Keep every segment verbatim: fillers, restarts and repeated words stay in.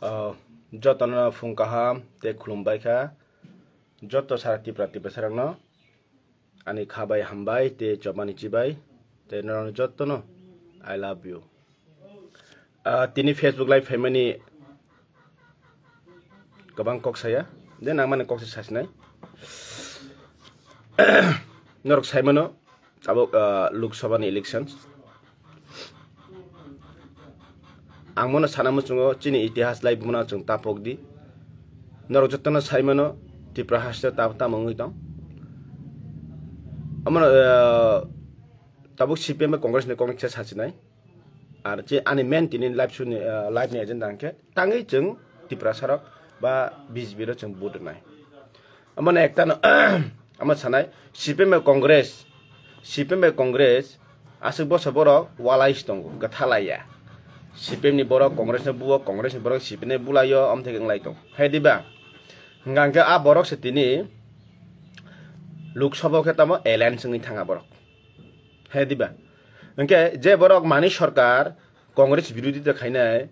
Ah, jotono phung kaham tei khulumbai kha. Joto sara Tipra Tiprasarokno ani kha bai hambai tei chobani chibai tei norokno jotono I love you. Ah, tini Facebook Live phaimani kwbang kok saya, je nangmani kok se sasinai. Norok saimano, tabuk, ah, Lok Sabha ni election. Ang mono sana muchungo chini itihas lai bumano chwng tapok di. Norok jotono saimano Tipra haste ta tamo wngwi tong. Amano, ah, tabuk C P M bai Congress ni kok ni kisa sasinai. Ar che ani main tini live show ni, ah, live ni agenda hwnkhe tangwi chwng Tiprasarok ba B J P rok chwng vote rwnai. Amano ekta no, amo sanai, C P M bai Congress, C P M bai Congress aswk bwsa borok walai se tongo, gwtha laiya. C P M ni borok Congress no buo, Congress ni borok C P M no bulaio, amthai wng lai tong. Hai diba? Hwnkha hwnkhe a borok se tini Lok Sabha khe tamo alliance wngwi thanga borok. Hai diba? Hwnkhe je borok mani sarkar Congress birodita khainai,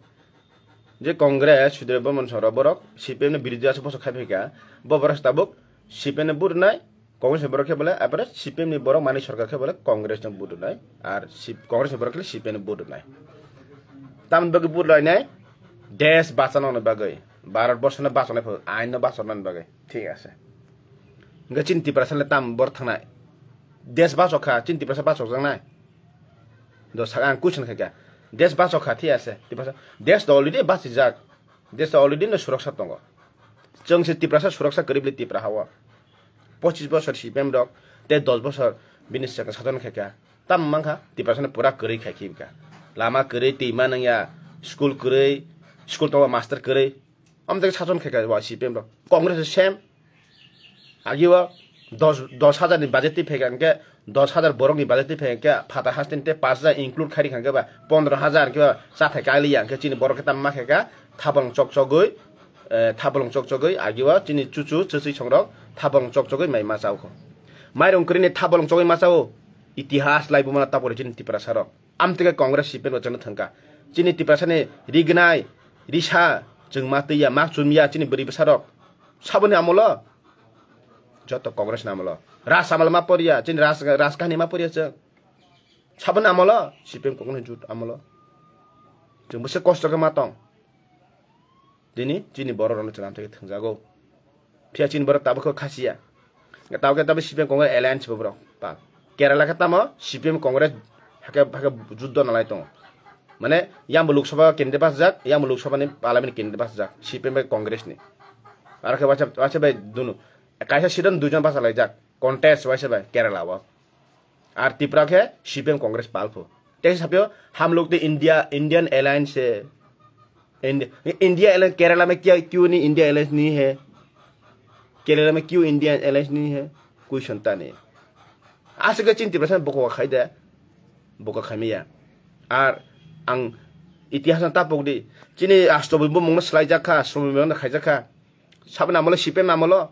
je Congress, Sudhir Barman soro borok C P M no birodita aswk bwsa khai phaikha, bo borok se tabuk C P M no vote rwnai, Congress ni borok khe bole, apore C P M ni borok mani sarkar khe bole Congress no vote rwnai, ar C-, Congress ni borok khe C P M no vote rwnai. Tamoni bagwi vote rwnai, desh bachanani bagwi, Bharat borsho no bachanai pho, ain no bachanani bagwi, thik ase. Hwnkhe chini Tiprasa le tam bor thangnai, desh bachok kha, chini Tiprasa bachok jaknai. Do saka ang question khaikha, desh bachok kha, thik ase, Tiprasa, desh to already bachijak, desh to already no suraksa tongo. Chwng se Tiprasa suraksa kwrwi bwle Tipra hao. Pochis bosor C P M rok tei dos bosor bini swkang sajon khaikha. Tam mankha Tiprasa no pura kwrwi khai khibika. Lama kwrwi, twima nangya, school kwrwi, school tongo master kwrwi. Amtwkhe sajon khaikha wa C P M rok. Congress same. Agio dos, dos hajar ni budget twi phaikha hwnkhe, dos hajar borok ni budget twi phaikha hwnkhe, phatar hasteni tei pash hajar include khai rikha hwnkhe ba, pondro hajar hwnkhe ba, chathai kaliya hwnkhe chini borok khe tamma khaikha, thabolong chok chogwi, eh, thabolong chok chogwi, agio chini chuchu, chwswi songrok, thabolong chok chogwi mai ma chao kho. Mairung kwrwini thabolong chogwi ma chao, itihas lai bumana tapori chini Tiprasa rok. Amtwkhe Congress C P M rok chwngno thangkha. Chini Tiprasani rignai, risa, chwng ma twiya, ma chumya, chini bwrwi bwsarok. Saboni amolo? Joto Congress ni amolo. Ras amal ma poriya, chini ras, ras kahani ma poriya chwng. Saboni amolo? C P M Congress ni jut amolo. Chwng bwse kosto khe ma tong. Tini chini borok rokno chwla amtwkhe thwngjago. Phiya chini borok tabukhe khasiya. Tabukhe tabuk C P M Congress alliance bo borok. Pa. Kerala khe tamo C P M Congress hake, hake juddo nalai tongo. Mane, yambo Lok Sabha candidate bachajak, yambo Lok Sabha ni parliament candidate bachajak, C P M bai Congress ni. Aro khe waisa, waisa bai dunu. Kaisa seat o duijon bachalaijak. Contest waisa bai Kerala o. Ar Tripura khe C P M Congress palpho. Tei sapyo, हम लोग तो India, Indian Alliance है. Indi-, India Alliance, Kerala में क्या, क्यों नहीं India Alliance नहीं है? केरला में क्यों इंडिया अलायंस नहीं है? Question ta ni. Aswk khe chini Tiprasa bokol khai de. Bokol khai maya. Ar ang itihas no tapok di. Chini Astobal bumung no swlaijak kha, Astobal bumung no khaijak kha. Saboni amolo, C P M amolo.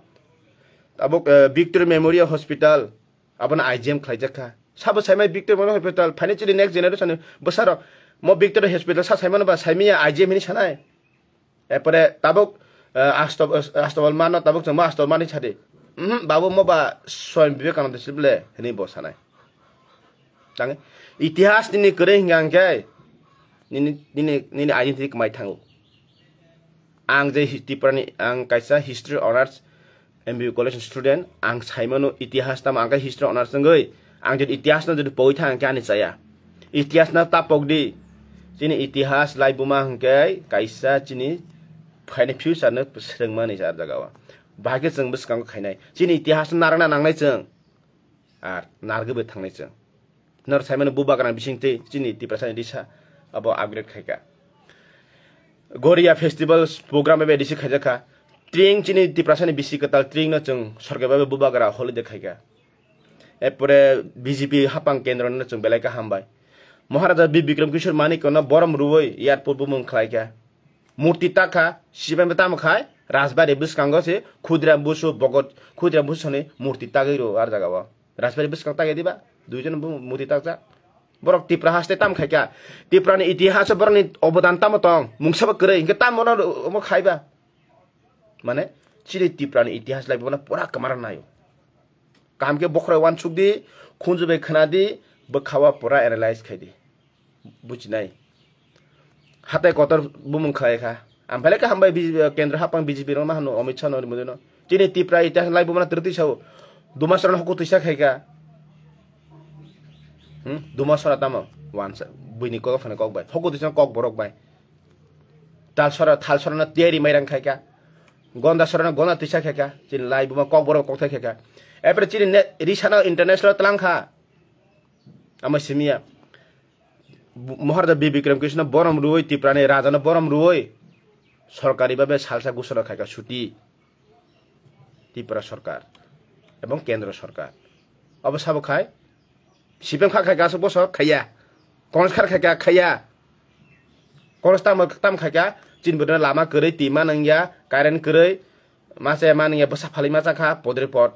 Tabuk, eh, Victory Memorial Hospital. Abono I G M khlaijak kha. Sabo saimai Victory Memorial Hospital. Phaini chini next generation ni bwsarok. Mo Victory Hospital sa saimano ba saimaya I G M hini sanai. Epore tabuk, eh, Asto-, Astobal mano tabuk chwngmo Astobal mani sadi. Mhm, babu mo ba Swami Vivekananda sible hini bo sanai. Tang itihas nini kwrwi hingka hingke nini, nini, nini identity kwmai thango. Ang je hi-, Tripura ni, ang kaisa history honours M B B college ni student, ang saimano itihas tamo ang khe history honours wngwi, ang jodi itihas no jodi pogwi thang khe ani chaya. Itihas no ta pok di. Chini itihas lai buma hwnkhe kaisa chini phaini future no swrwngmani sa jaga o. Bahai khe chwng bwskango khainai. Chini itihas no narwkna nangnai chwng. Ar narwgwi bai thangnai chwng. Nor saimano bubagra bisingtwi chini Tiprasa ni risa abo upgrade khaika. Goria festival program bai disi khaijakha. Tring chini Tiprasa ni bisi kwtal tring no chwng sorkar bai bubagra holiday khaika. Epore B J P hapang kendro no chwng belai kaham bai. Maharaja Bir Bikram Kishore Manik no borom ruwi airport bumung khlaika. Murti takha, C P M tamo khai, Rajbari bwskango se Khudram Busu, Bhogot Khudram Busu ni murti tagwi rw ar jaga o. Rajbari bwskang tagwi diba? Duijon bu murti takjak. Borok Tipra haste tam khaikha. Tiprani itihas borokni obodan tamo tong? Mungsabo kwrwi, hinkhe tamo no omo khaiba? Mane, chini Tiprani itihas lai bono pura kwmara naio. Kaham khe bokhorok uansuk di, khunju bai khna di, bwkha o pura analyze khai di. Bujinai. Hatai kotor bumung khlai kha. Ang belai khe hambai B J P, kendro hapang B J P rok ma hano Amit Shah no rimodino. Chini Tipra itihas lai bumana twrwi sao. Duma sora no huku twisa khai kha. Hmm? Duma sora tamo? Wansa. Buini kok phano kok bai. Huku twisa kok borok bai. Tal sora, thal sora no tiyari mairang khai kha. Gonda sora no gonda twisa khai kha. Chini lai buma kok borok kok thai khai kha. Epre chini ne, risano international tlang kha. Ama simiya. Bu-, Maharaja Bir Bikram Krishna borom ruoi, Tiprani Rajano borom ruoi, sorkari babe salsa gusora khaika suti Tripura sorkar ebong kendro sorkar. Abo sabo khai, C P M kha khaika aswk bosok khaiya, Congress khar khaika khaiya, Congress tam, tam khaika, chini bwrwino lama kwrwi, tima nangya, current kwrwi, mase ma nangya, bwsa phalwi ma chakha, podre pod.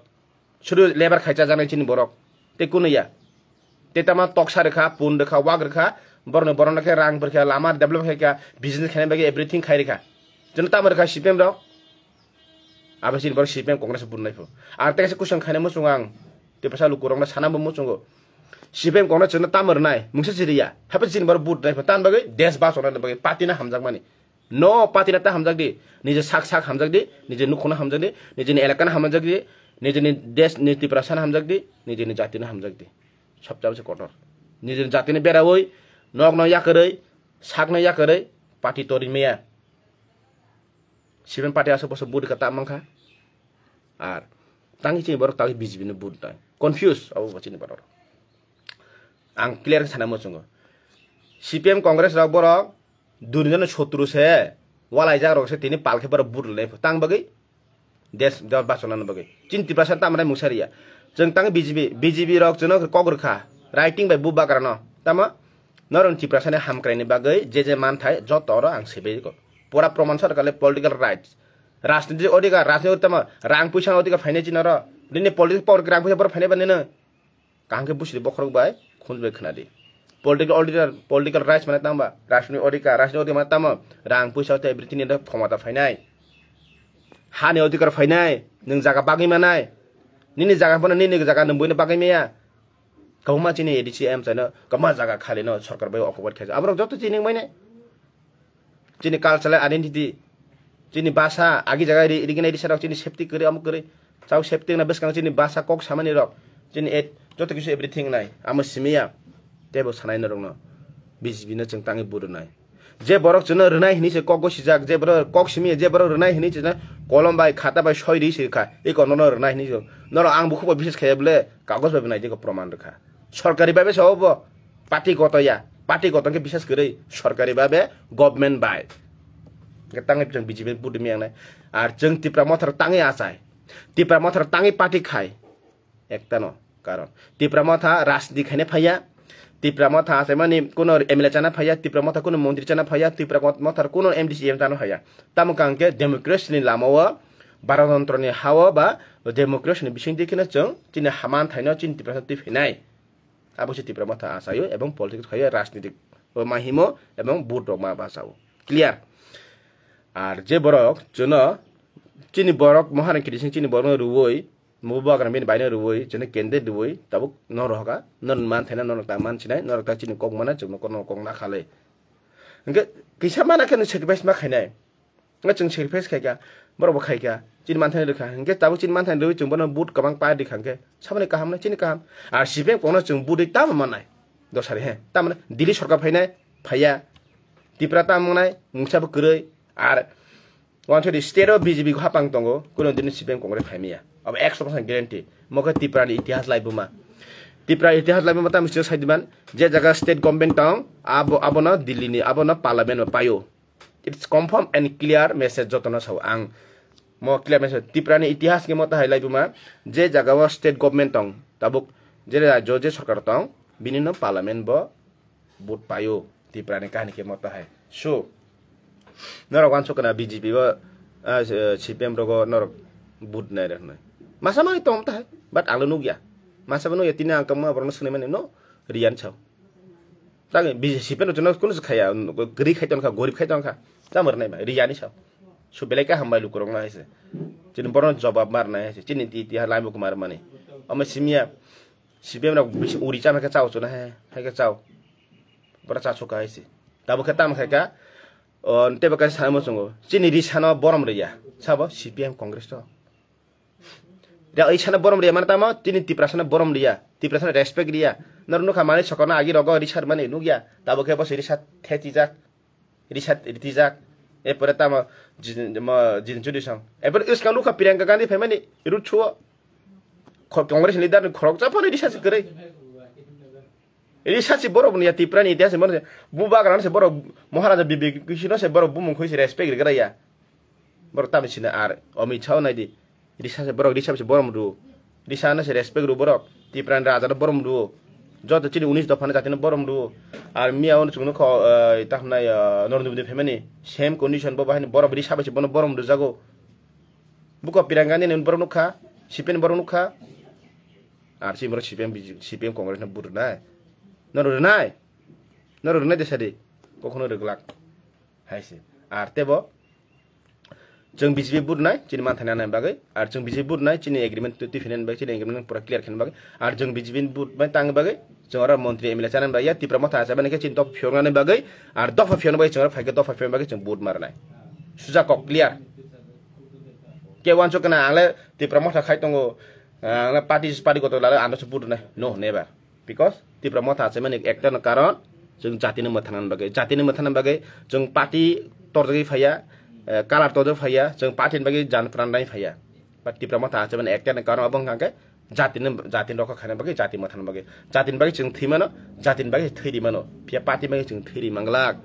Sudu lebar khai chajaknai chini borok. Tei kunu ya. Tei tama toksa rwkha, pun rwkha, wak rwkha, borokni borokno khe rang rwkha, lama develop khai kha, business khaina bagwi everything khai rwkha. Chwngno tamo rwkha C P M rok? Abo chini borok C P M Congress budnai pho. Ar tei kaisa kusung khaina muchungo ang. Tiprasa lukurokno sana bo muchungo. C P M Congress chwngno tamo rwnai, mungsa chiriya. Hape chini borok budnai pho. Tan bagwi desh bachona bagwi party na hamjakmani. No party na ta hamjak di, nije sak sak hamjak di, nije nukhungno hamjak di, nijeni elakano hamjak di, nijeni desh ni Tiprasano hamjak di, nijeni jatino hamjak di. Sobchabo se kotor. Nijeni jatino beraui, nokno yakarwi, sakno yakarwi, party tori meya. Siben party aswk bosok budi ka ta mankha. Ar tangi chini borok tangi B J P no budi tai. Confuse abo bo chini borok. Ang clear khe sana muchungo. C P M Congress rok borok duni jani sotru se, walai jak rok se tini pal khe borok vote rwnai pho. Tang bagwi? Desh, desh bachona bagwi. Chini Tiprasa tamo nai mungsa riya. Chwng tang B J P, B J P rok chwngno kok rwkha. Writing bai bu bagra no. Tamo? Norok Tiprasa ni hamkrai ni bagwi je je manthai joto oro ang sebei ko. Pura proman sar kale political rights. Rajniti odhikar, rajniti tamo rang puisa odhikar phainai chini oro. Nini political power rang puisa borok phainai ba nini. Kaham khe busi di bokhorok bai, khunju bai khna di. Political odhikar, political rights mane tamo ba? Rajniti odhikar, rajniti odhikar mane tamo? Rang puisa tei everything ni khomota phainai. Hani odhikar phainai, nwng jaga bagwi manai. Nini jaga phano nini jaga nwng buino bagwi maya. Kwbangma chini A D C M chano, kwbangma jaga khali no sorkar bai occupy khaijak. Aborok joto chini wngmani. Chini cultural identity, chini basa, agi jaga ri-, rigina risa rok chini safety kwrwi, amo kwrwi. Chao safety na bwskang chini basa kok samani rok. Chini et, joto kisu everything nai. Amo simiya. Tebo sanai norok no. B J P no chwng tangwi vote rwnai. Je borok chwngno rwnai hinwi se kok gosijak, je borok kok simi, je borok rwnai hinwi chwngno kolom bai, khata bai soi ri se kha. Eko nono rwnai hinwi se. Norok ang bukhuk bai bises khaiya bole, kagoj bai nai de ko proman rwkha. Sorkari bai se obo. Party koto ya, party koto khe bisas kwrwi sorkari babe government bai. Hwnkhe tangwi chwng B J P budimi yangnai. Ar chwng Tipra Motha rok tangwi achai. Tipra Motha rok tangwi party khai. Ekta no karon. Tipra Motha rajniti khaina phaiya. Tipra Motha achaimani kuno M L A chana phaiya. Tipra Motha kuno montri chana phaiya. Tipra Motha kuno M D C M chana phaiya. Tamo kangkhe democracy ni lama o, Bharat Tantro ni ha o ba democracy ni bising twi kheno chwng chini haman thaino chini Tipra twi phinai. Abo se Tipra Motha achaio ebong politics khaio, rajnitik o ma himo ebong vote rok ma bachao. Clear? Ar je borok chwngno chini borok Maharani Kiri Singh chini borokno rwui, Mubu Bagra bini baino rwui, chwngno candidate rwui, tabuk no rohoka, no man thaina, no ta man sinai, no ta chini kok mana, chwngno kok na khalai. Hwnkhe kisa mana khe no sacrifice ma khainai. Nga chwng sacrifice khai kha, borok bo khai kha, chini manthani rwkha. Hwnkhe tabuk chini manthani rwui chwng bono vote kwbang pai rwkha hwnkhe, saboni kaham na chini kaham. Ar C P M kokno chwng vote rwi tamo mannai? Dosari he, tamoni Delhi sorkar phainai, phaiya. Tipra tamo nai, mungsa bo kwrwi. Ar wansoi di state o B J P hapang tongo, kuno dini C P M Congress phaimaya. Abo ekso percent guarantee. Mokhe Tipra ni itihas lai buma. Tipra itihas lai buma tamo sio saidiban, je jaga state government tong, abo, abono Delhi ni, abono parliament o paio. It's confirm and clear message jotono sao ang. Mo clear message. Tiprani itihas ni mota hai laibuma, je jaga o state government tong, tabuk je rajyo je sorkar tong, bini no parliament bo vote paio. Tiprani kahini ke mota hai. So, norok wansuk kana B J P o, ah, C P M rogo norok vote nai rek nai. Masa mani tong ta hai, but ang nukya. Masa mani nukya tini ang tongma borokno swnai mani no, riyan sao. Tang B J P no chwngno kunu se khaya, gri khai tongkha, gorib khai tongkha. Tamo rwnai ba, riyani sa. Su belai ka hambai lukurok na haise. Chini borno jobab mar na haise. Chini ti ti halai muk mar mani. Amo simia, C P M rok bisi uri chana khe chao chuna hai, hai khe chao. Bora cha suka haise. Tabo khe tam khai ka, o, tebo kaisa samo chungo. Chini risano borom riya. Sabo C P M Congress to. Da isana borom riya mana tamo, tini Tiprasana borom riya. Tiprasana respect riya. Nor nukha mani sokona agi rogo risar mani nukya. Tabo khe bosi risat theti jak. Risat ritijak. Epore tamo jin, mo, jin churi song. Epore iskang nukha Priyanka Gandhi phaimani rut chuo. Kho-, Congress leader ni khorok cha phano risat se kwrwi. Risat se borok ni ya Tipra ni itihas se borok se. Bubagra se borok Maharaja Bibhi Krishna se borok bumung khoi se respect rigra ya. Borok tamo sina ar Amit Shah nai di. Risa se borok, risa se borom rw. Risa no se respect rw borok. Tipra ni raja no borom rw. Joto chini unis dopha no jati no borom rw. Ar miya ono chwng nukho, eh, ta hwnai, eh, Narendra Modi phaimani same condition bo bahai ni borok risa bai se bono borom rw jago. Buko Pirangani ni borok nukha, C P M ni borok nukha. Ar si borok C P M, B J P, C P M Congress no bwrwnai. No rwnai. No rwnai de sadi. Kokhono rwglak. Hai se. Ar tebo chwng B J P vote nai, chini manthani anai bagwi, ar chwng B J P vote nai, chini agreement twi, twi phinani bagwi, chini agreement pura clear khaina bagwi, ar chwng B J P vote bai tangni bagwi, chwng oro montri M L A chanani bagwi, ya Tipra motha achai mani khe chini dopha phiyoknani bagwi, ar dopha phiyokna bagwi chwng oro phaikhe dopha phiyokna bagwi chwng vote marnai. Suja kok clear. Ke wansuk kana ang le Tipra motha khai tongo, ang le party, party kotor lalo ang se vote nai. No, never. Because Tipra motha achaimani ekta no karon, chwng jatini mwthangna bagwi, jatini mwthangna bagwi chwng party torjagwi phaiya, eh, color torjagwi phaiya, chwng party ni bagwi jan pran dai phaiya. But Tipra motha achaimani ekta no karon abo wngkha khe jatini, jatini rokha khaina bagwi, jati mwthangna bagwi, jatini bagwi chwng thwi mano, jatini bagwi thwi ri mano, phiya party bagwi chwng thwi ri manglak.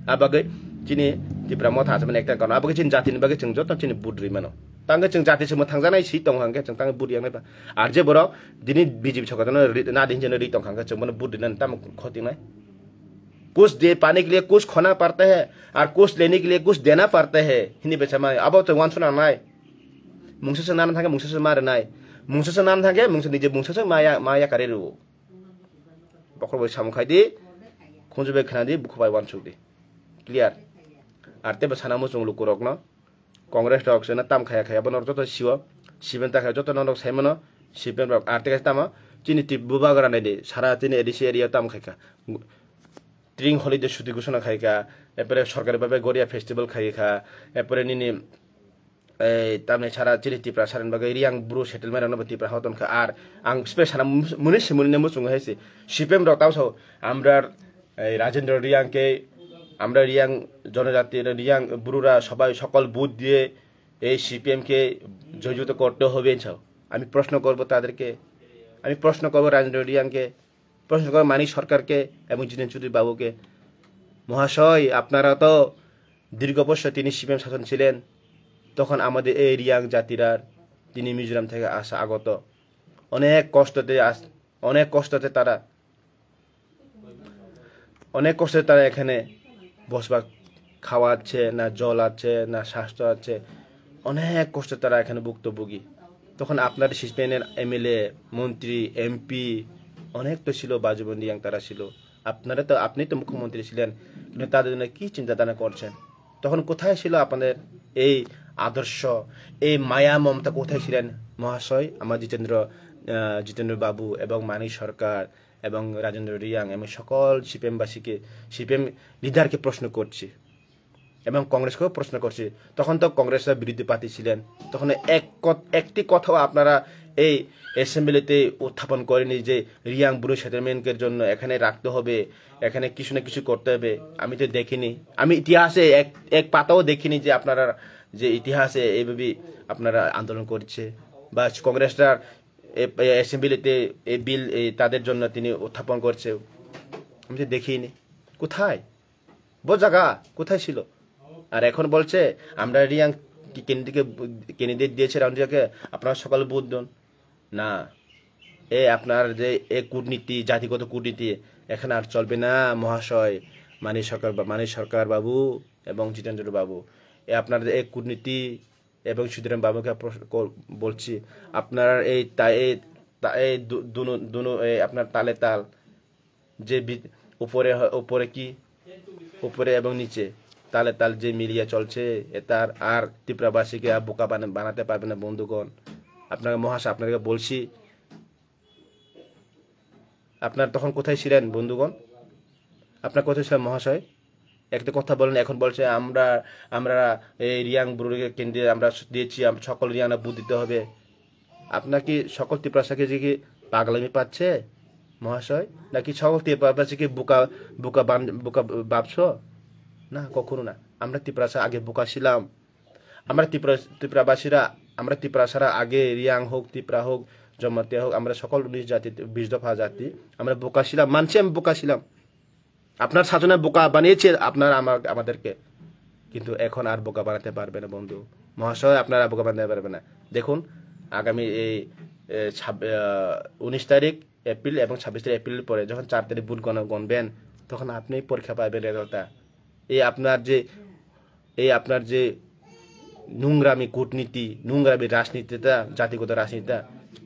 A bagwi chini Tipra motha achaimani ekta karon, a bagwi chini jatini bagwi chwng joto chini vote ri mano. Tangwi chwng jati se mwthangjaknai si tongo hwnkhe chwng tangwi vote yangnai ba. Ar je borok dini B J P sokotano ri-, na din jeno ri tongkha khe chwng bono vote rinani tamo khotingnai. कुछ दे पाने के लिए कुछ खोना पड़ता है और कुछ लेने के लिए कुछ देना पड़ता है hini bechama abo to wansuna nai. Mungsa se nana thangkhe mungsa se mare nai. Mungsa se nana thangkhe mungsa nije mungsa se maya, maya kare ru. Bokhor bai samung khai di. Khunju bai khna di, bukhu bai wansuk di. Clear. Ar tebo sana muchung lukurokno. Congress rok se na tam khaya khaya bono joto siwo. Siben ta khaya joto norok sai mano. Siben rok ar teka tamo. Chini tip bubagra nai di. Sara chini A D C area tam khai kha. Tring holiday chuti ghosona khai kha. Epore sorkari babe Goria festival khai kha. Epore nini ei tamni sara chini Tipra sara ni bagwi Riyang bru settlement rokno bo Tipra hoton kha. Ar ang special muni simuni ne muchungo hai se. C P M rok tamo sao. Amrar এই রাজেন্দ্র রিয়াংকে, আমরা রিয়াং জনজাতি, রিয়াং ব্রুরা সবাই সকল বুথ দিয়ে এই সিপিএমকে জয়যুক্ত করতে হবে, চাও। আমি প্রশ্ন করব তাদেরকে, আমি প্রশ্ন করব রাজেন্দ্র রিয়াংকে, প্রশ্ন করব মানিক সরকারকে এবং জিতেন চৌধুরী বাবুকে। মহাশয়, আপনারা তো দীর্ঘ বছর তিনি সিপিএম শাসন ছিলেন, তখন আমাদের এই রিয়াং জাতিরা তিনি মিজোরাম থেকে আসা আগত অনেক কষ্টতে আস-, অনেক কষ্টতে তারা অনেক কষ্টে তারা এখানে বসবাস, খাওয়া আছে, না জল আছে, না স্বাস্থ্য আছে, অনেক কষ্টে তারা এখানে ভুক্তভোগী। তখন আপনার সিপিএমের এমএলএ, মন্ত্রী, এমপি অনেক তো ছিল, বাজুবন্দি ইয়াং তারা ছিল। আপনারা তো, আপনি তো মুখ্যমন্ত্রী ছিলেন, কিন্তু তাদের জন্য কি চিন্তাধারা করছেন? তখন কোথায় ছিল আপনাদের এই আদর্শ, এই মায়া মমতা কোথায় ছিলেন মহাশয়? আমার জিতেন্দ্র, আহ, জিতেন্দ্র বাবু এবং মানিক সরকার এবং রাজেন্দ্র রিয়াং এবং সকল সিপিএমবাসীকে, সিপিএম লিডারকে প্রশ্ন করছি এবং কংগ্রেসকেও প্রশ্ন করছি। তখন তো কংগ্রেসের বিরোধী প্রার্থী ছিলেন, তখন এক কত-, একটি কথাও আপনারা এই অ্যাসেম্বলিতে উত্থাপন করেনি যে রিয়াং ব্রু সেটেলমেন্টের জন্য এখানে রাখতে হবে, এখানে কিছু না কিছু করতে হবে। আমি তো দেখিনি, আমি ইতিহাসে এক, এক পাতাও দেখিনি যে আপনারা, যে ইতিহাসে এইভাবে আপনারা আন্দোলন করছে বা কংগ্রেসরা এ, এ, অ্যাসেম্বলিতে এই বিল, এই, তাদের জন্য তিনি উত্থাপন করছে। আমি তো দেখিনি। কোথায়? বোঝাগা কোথায় ছিল? আর এখন বলছে, "আমরা রিয়াং কি-, কেন্দ্রীকে বু-, ক্যান্ডিডেট দিয়েছে রাউন্ড রিয়াকে, আপনারা সকালে ভোট দিন।" না, এ আপনার যে এ কূটনীতি, জাতিগত কূটনীতি, এখানে আর চলবে না মহাশয়, মানিক সরকার বা-, মানিক সরকার বাবু এবং জিতেন্দ্র বাবু। এ আপনার যে এ কূটনীতি এবং সুধীরাম বাবুকে প্রশ্ন কর-, বলছি, আপনার এই তা-, এই তা-, এই দু-, দুনো, দুনো, এই আপনার তালে তাল, যে বি-, উপরে হ-, উপরে কি? উপরে এবং নিচে তালে তাল যে মিলিয়ে চলছে, এটার আর ত্রিপুরাবাসীকে আর বোকা বানা-, বানাতে পারবে না বন্ধুগণ। আপনাকে মহাশয়, আপনাকে বলছি, আপনার তখন কোথায় ছিলেন বন্ধুগণ? আপনার কোথায় ছিলেন মহাশয়? একটা কথা বলেন, এখন বলছে আমরা, আমরা এই রিয়াং ব্রুকে কেন্দ্রে আমরা দিয়েছি, আমরা সকল রিয়াংরা ভোট দিতে হবে। আপনার কি সকল তিপ্রাসাকে যে কি পাগলামি পাচ্ছে মহাশয়? নাকি সকল তিপ্রাসাকে বোকা, বোকা বান-, বোকা ভাবছো? না, কখনো না। আমরা তিপ্রাসা আগে বোকা ছিলাম। আমরা ত্রিপুরা, ত্রিপুরাবাসীরা, আমরা তিপ্রাসারা আগে রিয়াং হোক, তিপ্রা হোক, জমাতিয়া হোক, আমরা সকল উনিশ জাতি, বিশ দফা জাতি, আমরা বোকা ছিলাম, মানছি আমি বোকা ছিলাম। আপনার শাসনে বোকা বানিয়েছে আপনারা আমার, আমাদেরকে, কিন্তু এখন আর বোকা বানাতে পারবে না বন্ধু মহাশয়, আপনারা বোকা বানাতে পারবে না। দেখুন, আগামী এই, এ, ছাব-, আহ, উনিশ তারিখ এপ্রিল এবং ছাব্বিশ তারিখ এপ্রিলের পরে যখন চার তারিখ ভোট গণ-, গণবেন, তখন আপনি পরীক্ষা পাবেন রেজাল্টটা। এই আপনার যে, এই আপনার যে নোংরামি কূটনীতি, নোংরামি রাজনীতিটা, জাতিগত রাজনীতিটা,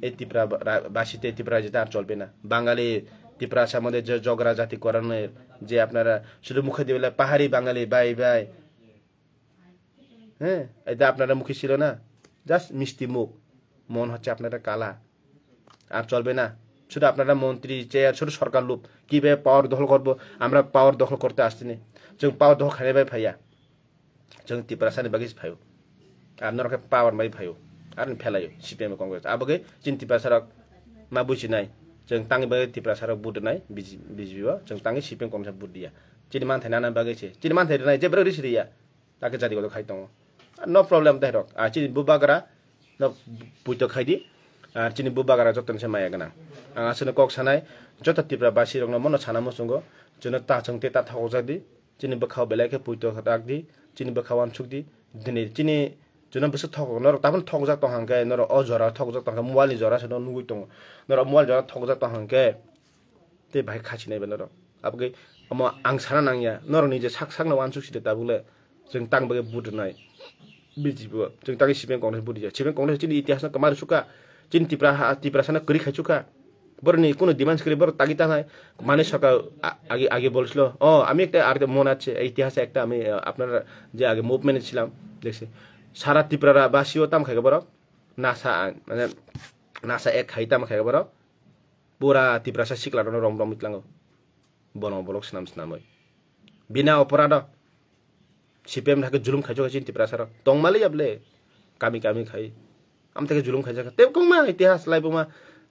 এই ত্রিপুরা বা-, রা-, বাসীতে, ত্রিপুরা রাজ্যতে আর চলবে না। বাঙালি, ত্রিপুরা সম্বন্ধে যে ঝগড়া জাতি করানোর যে আপনারা শুধু মুখে দিয়ে বলে, "পাহাড়ি বাঙালি, বাই বাই।" হ্যাঁ, এটা আপনারা মুখে ছিল না, জাস্ট মিষ্টি মুখ, মন হচ্ছে আপনারা কালা। আর চলবে না। শুধু আপনারা মন্ত্রী, চেয়ার, শুধু সরকার লোভ। কিভাবে পাওয়ার দখল করবো? আমরা পাওয়ার দখল করতে আসছি না। Chwng power dok khainai bai phaiya. Chwng Tiprasani bagwi se phaio. Ar norok khe power bai phaio. Ar ni phelaio C P M Congress. Abo khe chini Tiprasarok ma buchinai. Chwng tangwi bagwi Tiprasarok vote rwnai B J P, B J P o. Chwng tangwi C P M Congress vote diya. Chini manthai nana bagwi se. Chini manthai rwnai je borok risi riya. Takhe jati kotor khai tongo. No problem tei rok. A chini bubagra no puito khai di. Ar chini bubagra joto ni se maya gwnang. Ang aswkno kok sanai, joto Tipra basi rokno mono sana muchungo. Chwngno ta chwng tei ta thokjak di. Chini bwkhao belai khe puito rak di, chini bwkhao uansuk di. Dini chini chwngno bwswk thokok, norok tabuk thokjak tong hwnkhe, norok o jora thokjak tong khe, mobile ni jora se no nugwi tongo. Norok mobile jora thokjak tong hwnkhe, tei bahai khachi nai ba norok. Aboni omo ang sana nangya, norok ni je sak sak no uansuk side tabuk le, chwng tang bagwi vote rwnai. B J P o, chwng tangwi C P M Congress vote rwya. C P M Congress chini itihas no kwma rwsukha, chini Tipra ha, Tiprasa no kwrwi khai chukha. Borokni kunu demands kwrwi, borok tagi tanai manwi saka a-, agi, agi bolsilo. O, আমি একটা আর মনে আছে, ইতিহাসে একটা আমি, আহ, আপনার যে আগে মুভমেন্ট ছিলাম, দেখছি। সারা ত্রিপুরা বাসীও তাম খাইকে বড় নাসা, মানে, নাসা এক খাই তাম খাইকে বড় পুরা ত্রিপুরা সা সিকলা রং রং মিতলাঙ্গো। Bono bolok swnam swnamwi. Bina oporado. C P M thake julum khaijak chini Tiprasa rok. Tongmali yable. Kami kami khai. Am thake julum khaijak. Tei kongma itihas lai buma.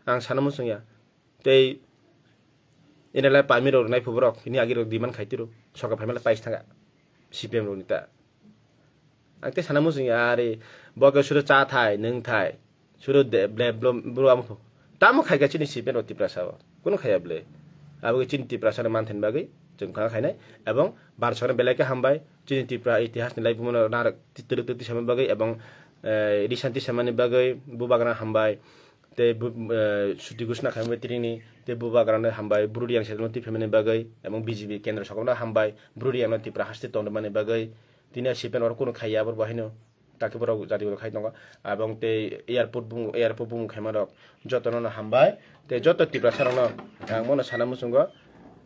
Ang sana muchungya. Tei ina lai pami rok nai phuborok. Ini agi rok demand khai tiro. Sorkar phaimala pais thanga. C P M rok nita. Ang tei sana muchungya ari. Bo ke sudo cha thai, nung thai. Suru de, ble, blo, bro, amo kho. Tamo khai kha chini C P M o Tiprasa o. Kuno khaya ble. Abo khe chini Tiprasa ni manthani bagwi chwng kha khainai. Ebong bar sokno belai khe hambai. Chini Tipra itihas ni lai bumo no nar ti-, twrwk twrwk tisama bagwi ebong, eh, risanti samani bagwi bubagra hambai. Tei bu, eh, suti gusna khaimani bagwi tini tei bubagra no hambai. Bru riyang sedno tiphemani bagwi ebong B J P kendra sokno hambai. Bru riyang no Tipra haste tongmani bagwi tini C P M oro kuno khaya abo bo haino. Takhe borok jati borok khai tongo. Abong tei airport bung-, airport bung khaima rok jotono no hambai. Tei joto Tiprasa rokno ang bono sana muchungo,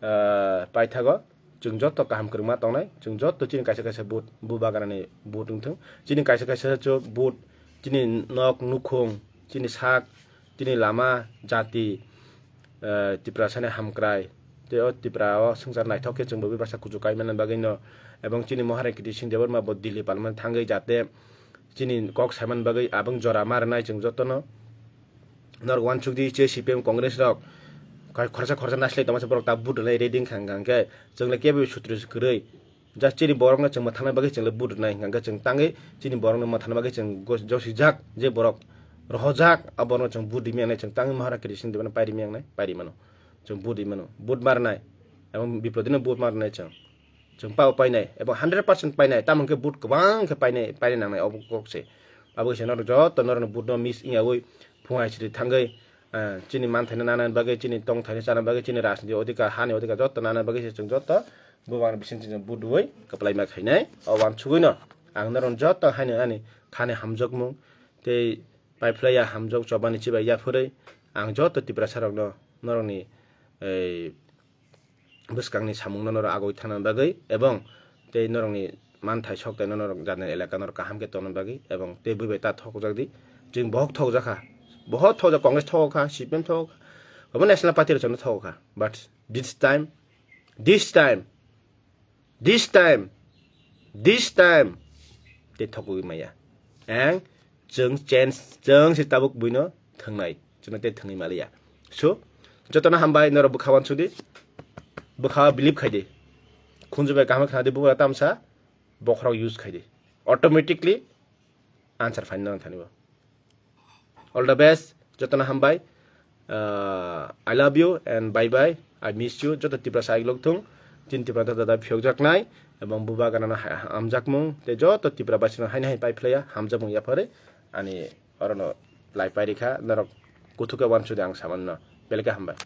ah, paithago. Chwng joto kaham kwrwngma tongnai. Chwng joto chini kaisa kaisa vote, bubagrani vote wngthung. Chini kaisa kaisa cho vote, chini nok nukhung, chini sak, chini lama, jati, eh, Tiprasani hamkrai. Tei o Tipra o swngchar naithok khe chwng bo bebaksa kuchuk kaimani bagwi no. Ebong chini Maharani Kiti Singh Debbarma bo Delhi palmani thangwi jate chini kok saimani bagwi abong jora ma rwnai chwng jotono. Norok uansuk di che C P M Congress rok. Kai khorsa khorsa nasilai tongma se borok ta vote rwnai ready wngkha hwnkha hwnkhe chwng le kebo sutru se kwrwi. Just chini borokno chwng mwthangna bagwi chwng le vote rwnai hwnkha hwnkhe chwng tangwi chini borokno mwthangna bagwi chwng gos-, josijak je borok rohorjak, a borokno chwng vote rwmani chwng tangwi Maharani Kiti Singh Debbarma pairwmani pairwi mano. Chwng vote rwmano, vote ma rwnai. Ebong Biprodino vote ma rwnai chwng. Chwng pao painai, ebong hundred percent painai, tamo hwnkhe vote kwbang khe painai, painai nangnai obo kok se. Abo khe se norok joto norokni vote no miss wngyawi phung hai siri thangwi, ah, chini manthaino nana bagwi, chini tongthaino chana bagwi, chini rajniti odhikar, hani odhikar joto nana bagwi se chwng joto bubagrani bising chwng vote rwwi kwplaima khainai. O uansugwino ang norok joto haino ani khani hamjakmung tei paiphlaiya hamjak chobani chibai yaphurwi ang joto Tiprasa rokno norokni, ei, bwskangni samungno norok agoi thana bagwi, ebong tei norokni manthai sok tei norok jani elaka norok kaham khe tongna bagwi, ebong tei bui bai ta thokjak di. Chwng bohok thokjak kha, bohok thokjak, Congress thok kha, C P M thok kha, obo National Party rok thok kha, but this time, this time, this time, this time tei thokgwi maya. Ang chwng change, chwng se tabuk buino thwngnai, chwngno tei thwngwi maliya. So, jotono hambai, norok bwkha wansudi, bwkha believe khaidi, khunju bai kaham khna di, bubra tamsa bokhorok use khaidi, automatically answer phaina nang thani bo. All the best, jotono hambai. Uh, I love you and bye bye. I miss you. Joto Tiprasa aiglok thung. Tin Tiprasa dada phiyokjaknai. Ebong buba ganano ha-, hamjakmung. Tei joto Tipra basino haini hai pai phlaiya hamjakmung yaphare. Ani orono lai pairikha. Norok kuthuke wansudi ang samanno. Belke hambai.